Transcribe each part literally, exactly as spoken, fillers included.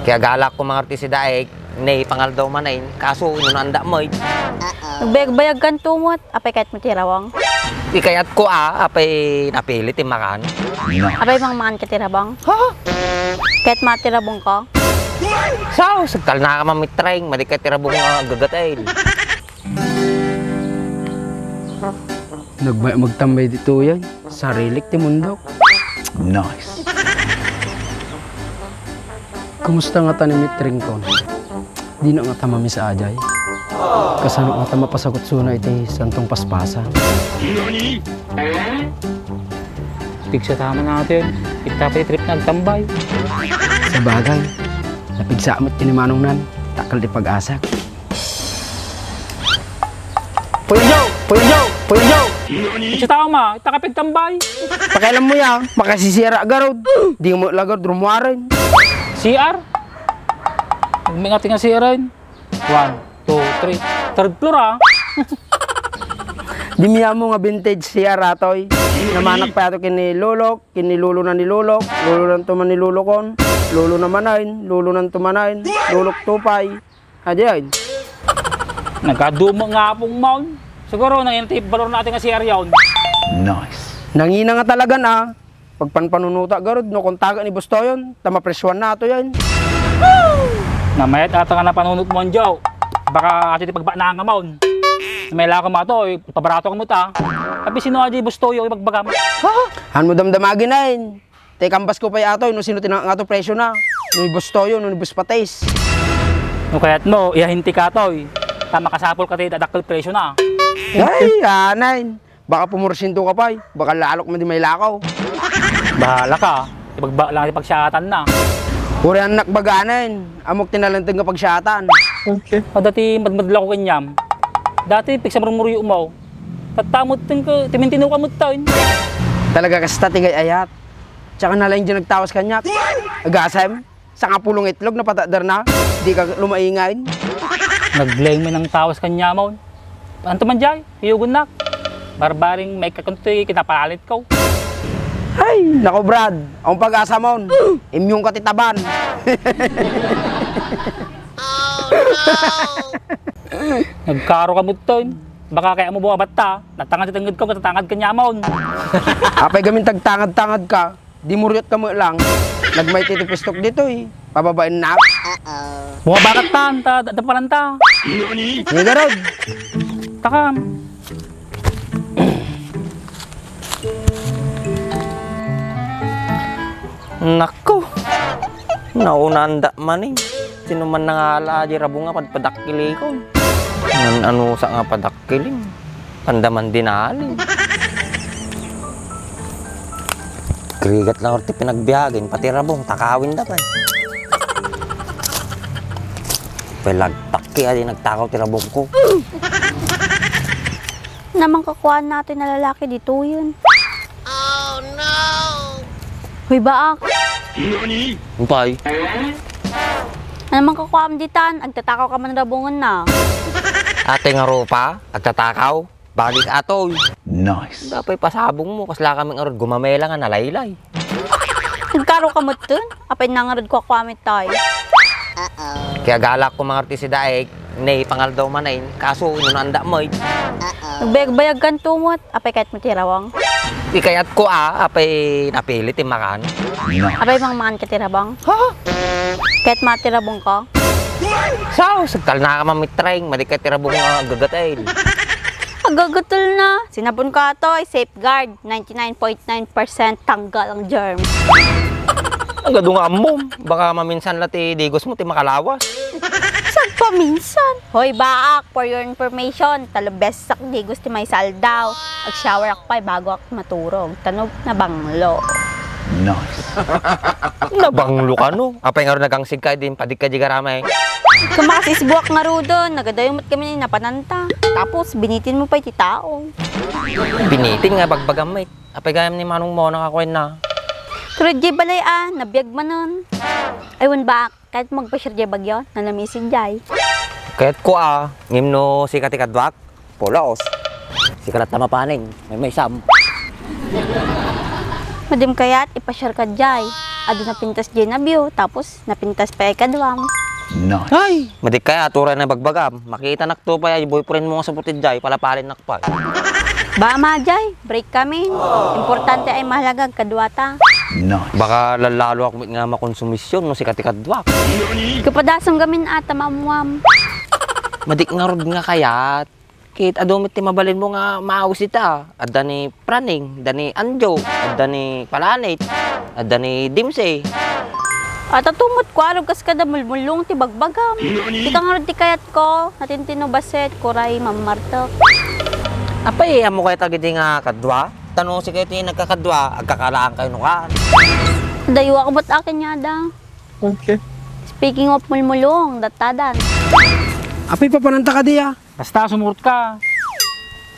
Kaya galak ko mangarti si Daig, ne pangaldaw manen, kaso inunanda met. Nagbayag-bayag kanto met, apay kayat mo ti rawang? Di kayat ko a, apay napili ti makan. Apay mangmangan ka ti rabong? Ha? Kayat mo ti rabong ka? Sao, sagtal na ka mamitreng, madi ka ti rabong nga gagatain. Nagmay-, magtambay ditoy, sarilik ti mundok. Nice. Kumusta ngata ni Mitringkon? Dina ngata mamisa ajay. Kasano ngata mapasagutsona iti santong paspasan? Pigsa tama natin. Kita pa trip nagtambay. Sabagay, napigsa met ti ni Manong nan. Takkel ti pag-asak. Puyo Joe! Puyo Joe! Puyo Joe! Sa tama, ita ka pigtambay. Pakialam mo yan, makasisira garod. Di mo lagad rumuaren. C R? May nga tinga C R yun. One, two, three. Third floor, ah. Di miya mo nga vintage C R atoy. Namanak pa ato kini lolok, kini lolo na ni lolok, lolo na tuman ni lolokon, lolo na manain, lolo na tumanan, lolok tupay. Adi ay. Nagkaduma nga apong maon. Siguro, nangina ti balor natin nga C R yaon. Nice. Nangina nga talagan, ah. Pagpanpanunuta garud no kontaga ni Bustoyon, ta mapresyuan na ato yan. Namayat ata nga napanunot mo, Anjo. Baka ati ti pagbaknaan ka maon. May lako mo ato, ipabarato ka mo ta. Abi sino adi Bustoyo, ibagbagam. Han mo damdamagi na yun. Te, kambas ko pa'y atoy, no sino tinangat nga to presyo na. No ni Bustoyo, no ni Buspates. No kayat mo, iyahinti ka atoy. Ta makasapol ka ti dadakkel presyo na. Ay, anay. Baka pumorsyento ka pa'y. Baka lalok man di may lakaw. Bahala ka. Ibagba lang ti pagsyatan na. Uri anak baganen. Amok tinalantag nga pagsyatan. Okay. Adati madmadla ko kanyam. Dati pigsa murmuryo mo. Tattamutten ka, timintino ka mutten. Talaga kasta ti gay-ayat. Tsaka nalaing di nagtawas kaniak. Agasem, sangapulong itlog napatakder na. Di ka lumaingan. Naglaing man ang tawas kanyamon. Anto man jay? Hiyugon nak. Barbaring may kakuntoy kinapalalit ko. Ay, nako Brad, ang pag-asa mon. Imyong ka ti taban. Nagkaro ka mutten. Baka kaya mo bumabatta. Natangad ti tenged ko, katatangad kanyamon. Apay gamin tagtangad-tangad ka, di muriot ka mo lang. Nagmay ti pistok ditoy. Pababain na. Bumabakat tan, ta, ta, ta, paranta. Ni garod. Takam. Nako. Naunanda manen. Sino man nangala di rabong nga padpadakkilikon. Nan-anusa nga padakkiling. Pandaman dinali. Grigat lang ti pinagbiagen, pati rabong, takawin da pa. Pelagtakki, adi nagtakaw ti rabong ko. Naman kakuan natin na lalaki dito yun. Oh, no! Hoy, baak. Nani? Umpay. Ano man kakuam ditan? Agtatakaw ka man rabungan na. Ate nga rupa, agtatakaw? Balik atoy. Nice. Dapay pasabong mo, kasla kaming arod gumamela nga nalaylay. Nagkaro ka mutten? Apay nangarod ko ako amit tayo. Kaya galak ko mangarti si Daig, ne pangaldaw manen, kaso inunanda met. Nagbayag-bayag kan tumot, apay kayat mo ti rawang? Di kayat ko a, apay napili ti makan. Apay mangmangan ka ti rabang? Ha? Kayat mo ti rabong ka? Sao, sagtal na ka mamitreng, madi ka ti rabong nga agagatel. Agagatel na. Sinabon ka to, ay safeguard. Ninety-nine point nine percent tanggal ang germs. Ang gadu nga ammom, baka maminsan la ti digos mo ti makalawas. Sagpaminsan. Hoy, baak, for your information, talo beses ak digos ti maysa aldaw. Ag-shower ak pay bago ak maturog. Tano nabanglo. Nice. Nabanglo ka, no? Apay nga ron nagangsig ka, din padik ka di garamay. Kamakasisbuak nga rudon, nagadayo met kami ni napananta. Tapos, binitin mo pay ti tao. Binitin nga bagbagam met. Apay gayam ni Manong Mona nga kuenna. Pero di balay a, nabiag manen. Ay, wen baak, kahit magpa-share di bagyo, nanamisid jay. Kayat ko a, ngem no sika ti kaduak, pulos. Sika latta mapanen, may maysam. Madim kayat, ipa-share ka jay. Adu napintas jay nabio, tapos napintas pay ay kaduam. Nice. Ay! Madi kayat, uray na ibagbagam. Makitanak to pay ay boyfriend mo nga saput idiay, palapalinnak pay. Ba, ma, jay, break kami. Importante ay mahalaga agkaduata. Nice. Baka lallaloak met nga makonsumisyon no sika ti kaduak. Kapadasam gamin ata maammuam. Madik ngarud nga kayat. Ket adu met ti mabalinmo nga maawis ita. Adda ni Praning, adda ni Anjo, adda ni Palanit, adda ni Dimsey. Ata tumot ko, arog kas kada mulmulong ti bagbagam. Tika ngarud ti kayatko, natintino bassit, kuray, mammartek. Apay, ammo kayat dagidi nga kadua? Ta no sika ti nagkakadua, agkakalaankayo no kaan. Dayo ako bat akin yada. Okay. Speaking of mulmulong, dattadan. Apay, papananta kadi, ah? Basta, sumurot ka.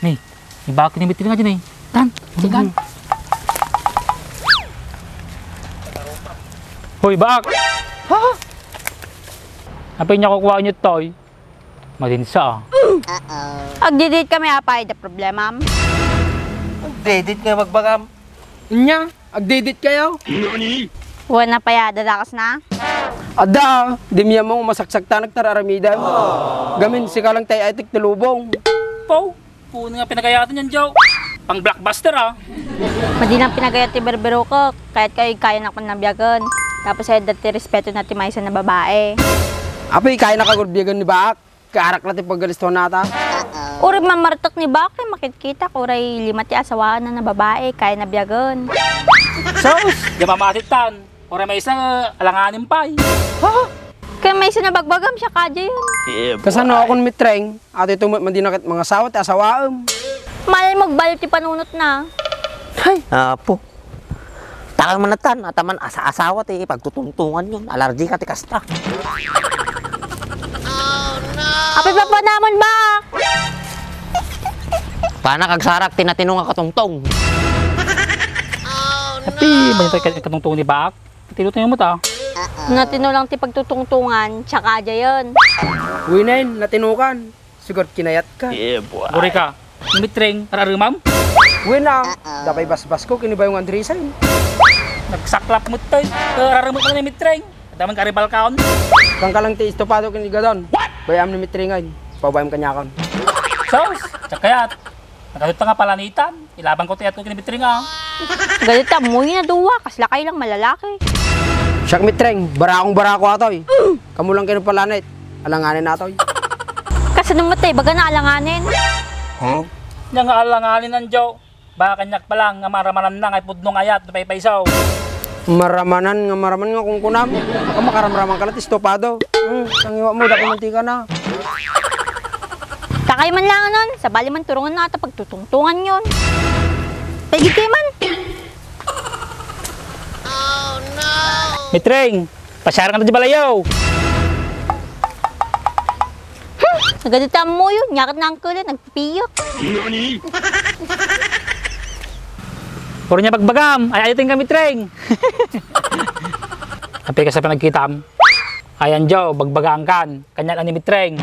Ni, ibakit ni Mitri nga dyan, eh. Tan, sigan. Hoy, baak! Ha? Apay niya kukuhaan niyo, Toy? Madinsa, ah. Agdidit kami, apay, da problemam. Agdidit nga bagbagam. Inya, agdidit kayo? Wen, apay, ah, dadakasna? Adda, dimyam mo, masaksaktanak tararamidan. Gamin, sika lang tay aytek ti lubong. Pau, puno nga pinagayatan yan, Joe. Pang blockbuster, ah. Madi lang pinagayat ti berbero ko, kayat kayo kayanak man nabiagan. Tapos, ay, dati respeto na ti maysa na babae. Apay, kayanak agurbiagan ni Baak? Kaarak la ti pagalistuhan nata. Uray mammartek ni Baak, ay makitkitak, uray lima ti asawaanna na babae, kaya nabiagan. Sus, di mamatitan. Uray maysa, alanganin pay. Ha? Kaya maysa na bagbagam, siya kadya yun. Kasano akon mitreng? Atoy tumot man di naket mangasawa ti asawaem. Malay mo, agbayo ti panunot na. Hay, apo. Takang manatan, ataman asa-asawa ti pagtutungtungan yun. Alardi ka ti kasta. Apay papanamon ba? Panak agsarak ti natino nga katungtong. Api, ba ito katungtong ni Baak? Tinuto niyo mo ta. Natino lang ti pagtutungtungan, tsaka dya yun. Winen, natinukan. Sugar kinayat ka. Yeah, boy. Guri ka. Mitreng, ararumam? Wen a, dapay basbas ko, kinibayong Andresen. Nagsaklap mo tayo. Ararumam ka na ni Mitreng. Damang karibal kaon. Kangkalang ti estopado kinigadon. Bayam ni Mitrengan. Pabayam kanyakon. Sos, tsakayat. Nagkadto nga palanitan. Ilaban ko ti ato kini Mitreng, ah. Galit ta, muy na duwa. Kasla kayo lang malalaki. Siak Mitreng, barakong barako atoy. Kamu lang kino palanit. Alanganin natoy. Kasano mo, te? Baga na alanganin. Huh? Nya nga alanganin, Anjo. Baka kanyak pa lang nga maramanan na nga ipudno nga ayat, no paypayso. Maramanan nga maraman nga kungkunam. Ang makaramraman ka na ti estopado. Hmm, ang iwa mo, dako mantika na. Takay man lang nun, sabali man turungan na ata pagtutungtungan yun. Pagitay man. Mitreng, pasyar ka na di balayaw. Hmm, nagadita mo yun. Nyakat na ang kulay, nagpipiyok. Puro niya bagbagam. Ay, ayaw tingin kami, Treng. Api ka sa panagkitam. Ayan, Joe, bagbagaan kan. Kanyak na ni Mitreng.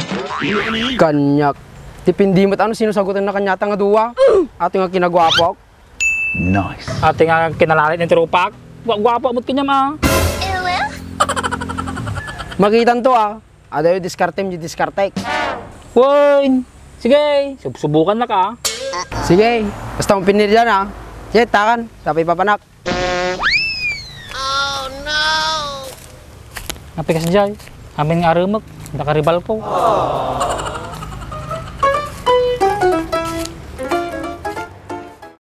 Kanyak. Depende met ano sinusagutan na kanyata nga duwa. Ato nga kinagwapok. Nice. Ato nga kinalalit ni Trupak. Gwa-, gwapo mo kanyam, ah. Makitan to, ah. Adayo diskartem di diskartek. Wen, sige, subsubukan na ka. Sige, basta mo piniryan, ah. Sige, takan, tapay papanak. Napikas jay, amin nga arumek, nakaribal ko.